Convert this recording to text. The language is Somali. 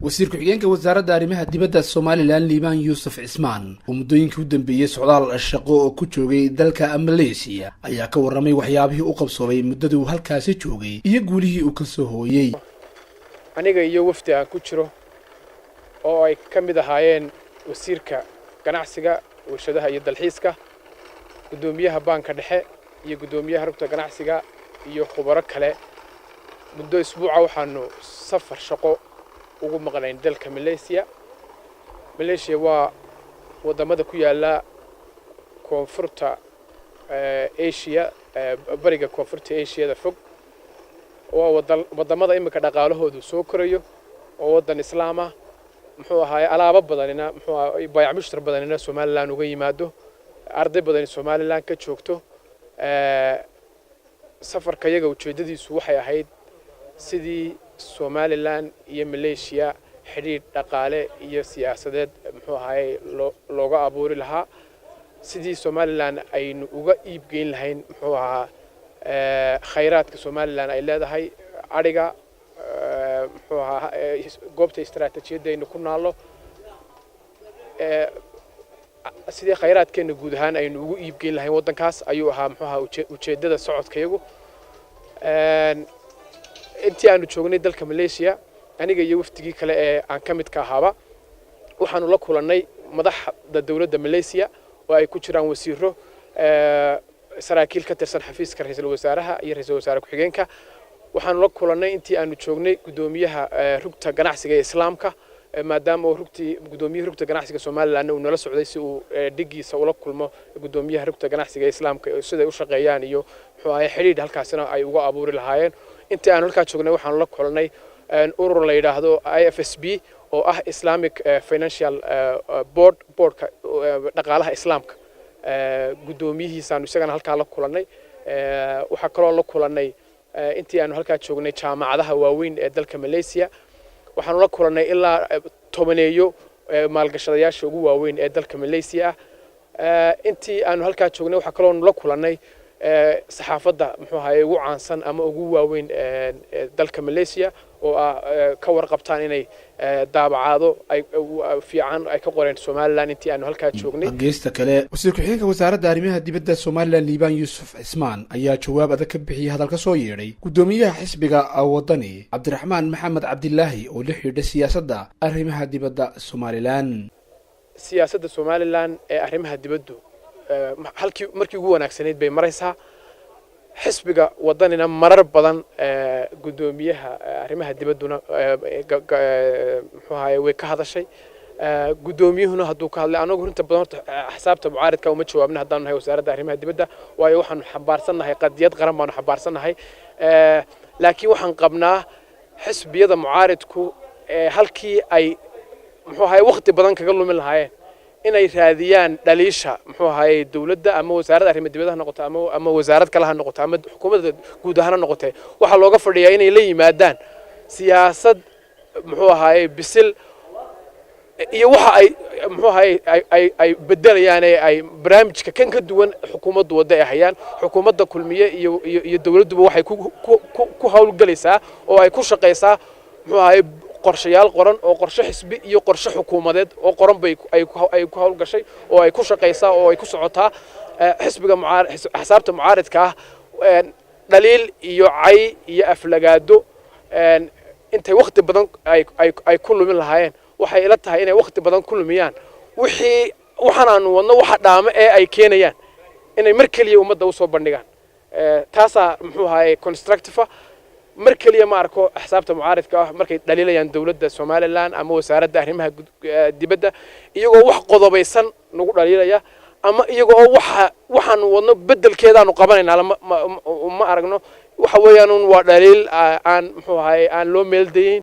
Wasiir ku-xigeenka Wasaaradda Arrimaha Dibadda Somaliland, Liibaan Yuusuf Cismaan, oo muddooyinkii u dambeeyey socdaal shaqo oo ku joogay dalka Maleysiya, ayaa ka warramay waxyaabihii u qabsoomay muddadii uu halkaasi joogay iyo guulihii uu ka soo hooyey. Aniga iyo wafdi aan ku jiro oo ay ka mid ahaayeen wasiirka ganacsiga, warshadaha iyo dalxiiska, guddoomiyaha Baanka Dhexe iyo guddoomiyaha Rugta Ganacsiga iyo khubaro kale, muddo isbuuca waxaanu safar shaqo ugu maqnayn dalka Malaysiya. Malaysiya waa waddamada ku yaalla koonfurta Asia, bariga koonfurta Ashiyada fog. Waa waddamada iminka dhaqaalahoodu soo korayo oo waddan Islaam ah, muxuu ahaaye, alaabo badanina, muxuu ahaa, baayac mushtar badanina Somaliland uga yimaado, arday badani Somaliland ka joogto. Safarka yaga ujeeddadiisu waxay ahayd sidii Somaliland iyo Malaysia xidhiidh dhaqaale iyo siyaasadeed, muxuu ahaaye, looga abuuri lahaa, sidii Somaliland aynu uga iibgeyn lahayn, muxuu ahaa, khayraadka Somaliland ay leedahay, adhiga, muxuu ahaa, goobta istaraatiijiyadda aynu ku naallo, sidii khayraadkeena guud ahaan aynu ugu iibgeyn lahayn waddankaas ayuu ahaa, muxuu ahaa, ujeeddada socodkayagu. Intii aanu joognay dalka Malaysia, aniga iyo wafdigii kale ee aan ka midka ahaaba, waxaanu la kulannay madaxda dowladda Malaysia oo ay ku jiraan wasiiro, saraakiil ka tirsan xafiiska ra'iisul wasaaraha iyo ra'iisul wasaare ku-xigeenka. Waxaanu la kulannay intii aanu joognay guddoomiyaha Rugta Ganacsiga ee Islaamka, maadaama uu rugtii guddoomiyaha Rugta Ganacsiga Somalilandna uu nala socday si uu dhigiisa ula kulmo guddoomiyaha Rugta Ganacsiga ee Islaamka, siday u shaqeeyaan iyo, muxuu ahay, xidhiidh halkaasina ay uga abuuri lahaayeen. Intii aanu halkaa joognay waxaanu la kulannay urur la yidhaahdo IFSB, oo ah Islamic Financial Board, boardka dhaqaalaha Islaamka, guddoomiyihiisaanu isagana halkaa la kulannay. Waxaa kaloo la kulannay intii aanu halkaa joognay jaamacadaha waaweyn ee dalka Malaysia. Waxaanu la kulannay ilaa tobaneeyo maalgashadayaasha ugu waaweyn ee dalka Malaysia ah. Intii aanu halkaa joognay waxaa kaloonu la kulannay saxaafadda, muxuu ahaye, ugu caansan ama ugu waaweyn dalka Malaysia, oo ah ka warqabtaan inay daabacaado ay fiican ay ka qoreen Somaliland intii aanu halkaa joognay. Geesta kale, wasiir ku-xigeenka Wasaaradda Arrimaha Dibadda Somaliland, Liibaan Yuusuf Cismaan, ayaa jawaab adag ka bixiyey hadal ka soo yeedhay guddoomiyaha xisbiga Wadani, Cabdiraxmaan Maxamed Cabdilaahi, oo la xidhiidha siyaasadda arrimaha dibadda Somaliland. Siyaasadda Somaliland ee arrimaha dibaddu halkii markii ugu wanaagsanayd bay maraysaa. Xisbiga Wadanina marar badan guddoomiyaha arrimaha dibadduna, muxuu ahaye, way ka hadashay. Guddoomiyuhuna hadduu ka hadlay, anagu runta badan horta axsaabta mucaaridka uma jawaabna haddaanu nahay Wasaaradda Arrimaha Dibadda, waayo waxaanu xambaarsannahay qadiyad qaran baanu xambaarsannahay. Laakiin waxaan qabnaa xisbiyada mucaaridku halkii ay, muxuu ahaye, waqti badan kaga lumin lahaayeen inay raadiyaan dhaliisha, muxuu ahaye, dowladda, ama Wasaaradda Arrimaha Dibadda ha noqoto ama wasaarad kale ha noqoto ama xukuumadda guud ahaan ha noqotee, waxaa looga fadhiyaa inay la yimaadaan siyaasad, muxuu ahaye, bisil iyo waxa ay, muxuu ahaye, ay bedelayaan ee ay barnaamijka kan ka duwan xukuumaddu wadda ay hayaan. Xukuumadda Kulmiye iyo dowladduba waxay ku hawlgelaysaa oo ay ku shaqaysaa, muxuu ahaye, qorshayaal qoran oo qorshe xisbi iyo qorshe xukuumadeed oo qoran bay ay ku hawlgashay oo ay ku shaqaysaa oo ay ku socotaa. Xisbiga axsaabta mucaaridka ah dhaliil iyo cay iyo aflagaado intay wakhti badan ay ku lumin lahaayeen, waxay ila tahay inay wakhti badan ku lumiyaan wixii waxaan aanu wadno, waxa dhaamo ee ay keenayaan inay mar keliya ummadda usoo bandhigaan. Taasaa, muxuu ahaye, constructive. Mar keliya ma arko axsaabta mucaaridka ah markay dhaliilayaan dowladda Somaliland ama Wasaaradda Arrimaha Dibadda iyagoo wax qodobaysan nagu dhaliilaya ama iyagoo oo waxa waxaanu wadno beddelkeedaanu qabanaynaa. Ma aragno. Waxa weeyaan waa dhaliil aan, muxuu ahaye, aan loo meeldayin.